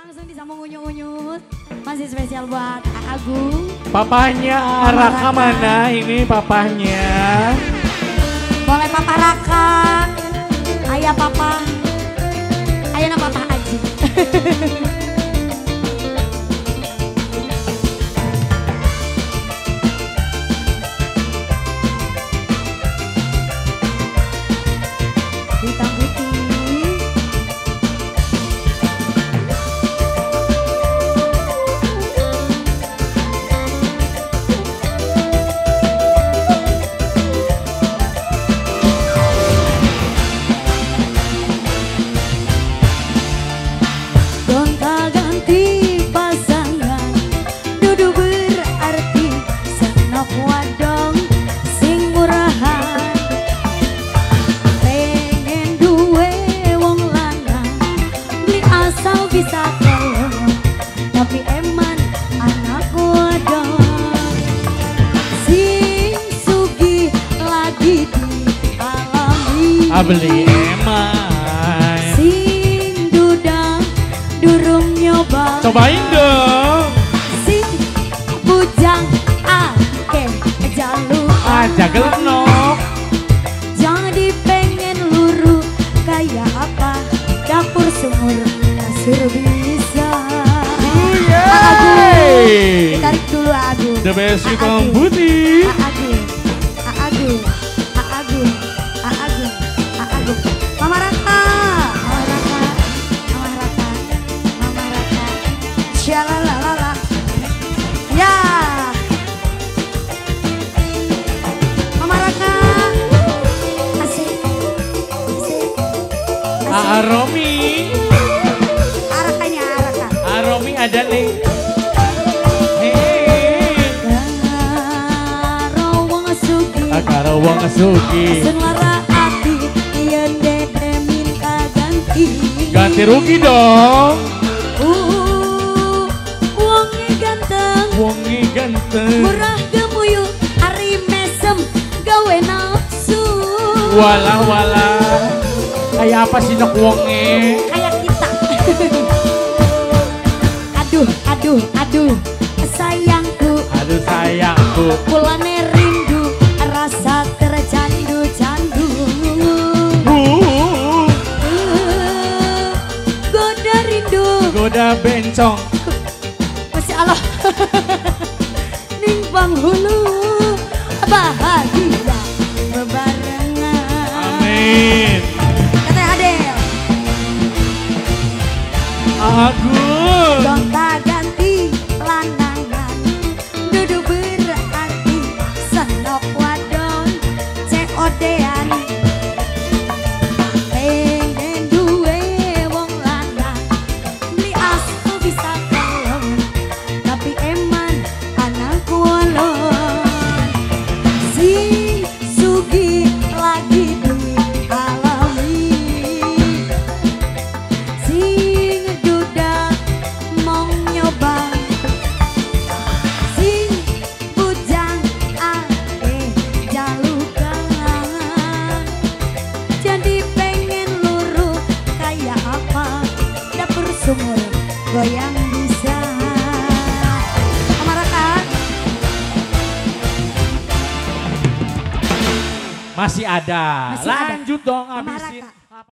Langsung disambung unyut-unyut. Masih spesial buat Agung. Papahnya Raka mana ini papahnya? Boleh Papa Raka. Ayah papa. Ayah papa Aji. Hitam putih. Gonta-ganti pasangan dudu berarti senok wadong sing murahan. Pengen duwe wong lanang beli asal bisa kelon, tapi eman anak wadon sing sugih lagi dialami. Beli eman sing duda durung nyoba. Cobain dong. Sing bujang akeh jalukan. Aja gelenok. Jadi pengen luru kayak apa dapur sumur kasur bisa. Yeay. Ditarik dulu Agung. The best hitam putih. Agung, Agung, Agung, Agung, Agung. Mama Raka, Mama Raka, Mama Raka, Mama Raka. Shalalalala. Ya. Mama Raka. Asik. Asik. Aromi. Arakanya Araka. Aromi ada nih. Hey. Karo wong sugih. Karo wong sugih. Sing lara ati yen dede minta ganti. Ganti rugi dong. Wonge ganteng. Wonge ganteng. Murah gemuyu ari mesem gawe nafsu. Walah walah. Kayak apa sih nok wonge? Kayak kita. Aduh aduh aduh sayangku. Aduh sayangku. Kulane rindu rasa tercandu-candu. Goda rindu. Goda bencong. Masya Allah. Ning penghulu bahagia bebarengan. Amin. Kata Adel. Agung. Gonta-ganti lanangan dudu berarti senok wadon COD-an. Pengen duwe wong lanang beli asal bisa kelon, tapi eman anak wolon. Sing sugih lagi dialami, sing duda mong nyoba, sing bujang akeh jalukan. Jadi pengen luru kayak apa dapur sumur goyang bisa. Mama Raka. Masih ada. Masih ada. Lanjut dong Mama habisin. Raka.